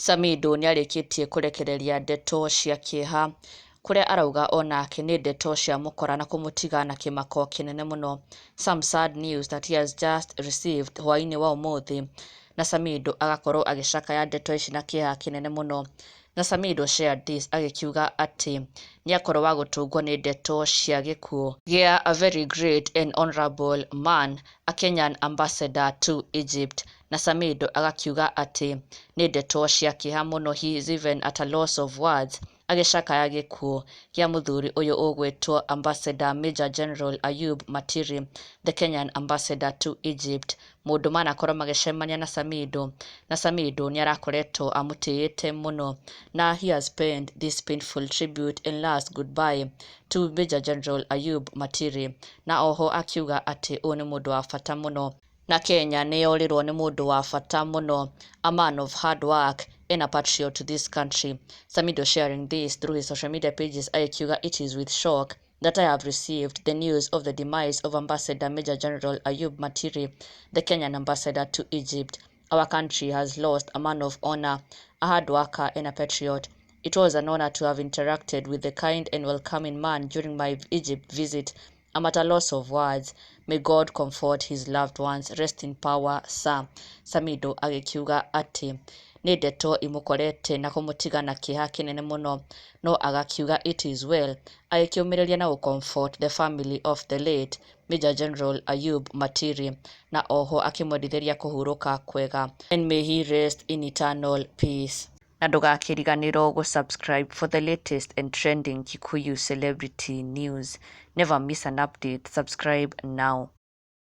Samidoh nĩarĩkĩtie kũrekereria ndeto cia kĩeha kũrĩa arauga onake nĩ ndeto cia mũkora na kũmũtiga na kĩmako kĩnene mũno. Some sad news that he has just received hwaĩ-inĩ wa ũmũthĩ, na Samidoh agakorwo agĩcakaya ndeto ici na kĩeha kĩnene mũno. Na Samidoh shared this agĩkiuga atĩ nĩakorwo wa gũtũngwo nĩ ndeto cia gĩkuũ gĩa a very great and honorable man, a Kenyan ambassador to Egypt. Na Samidoh agakiuga atĩ nĩ ndeto cia kĩeha mũno, he is even at a loss of words agĩcakaya gĩkuũ gĩa mũthuri ũyũ ũgwĩtwo Ambassador Major General Ayub Matiri, the Kenyan ambassador to Egypt, mũndũ manakorwo magĩcemania na Samidoh, na Samidoh nĩ arakoretwo amũtĩĩte mũno, na he has penned this painful tribute and last goodbye to Major General Ayub Matiri, na oho akiuga atĩ ũyũ nĩ mũndũ wa bata mũno na Kenya nĩ yorĩrwo nĩ mũndũ wa bata mũno, a man of hard work and a patriot to this country. Samidoh sharing this through his social media pages akiuga, "It is with shock that I have received the news of the demise of Ambassador Major General Ayub Matiri, the Kenyan ambassador to Egypt. Our country has lost a man of honor, a hard worker and a patriot. It was an honor to have interacted with the kind and welcoming man during my Egypt visit. I'm at a loss of words. May God comfort his loved ones. Rest in power, sir." Samidoh agĩkiuga atĩ nĩ ndeto imũkorete na kũmũtiga na kĩeha kĩnene mũno, no agakiuga it is well, agĩkĩũmĩrĩria na gũ-comfort the family of the late Major General Ayub Matiri, na oho akĩmwendithĩria kũhurũka kwega, and may he rest in eternal peace. Na ndũgakĩriganĩrwo gũ-subscribe for the latest and trending Kikuyu celebrity news. Never miss an update. Subscribe now.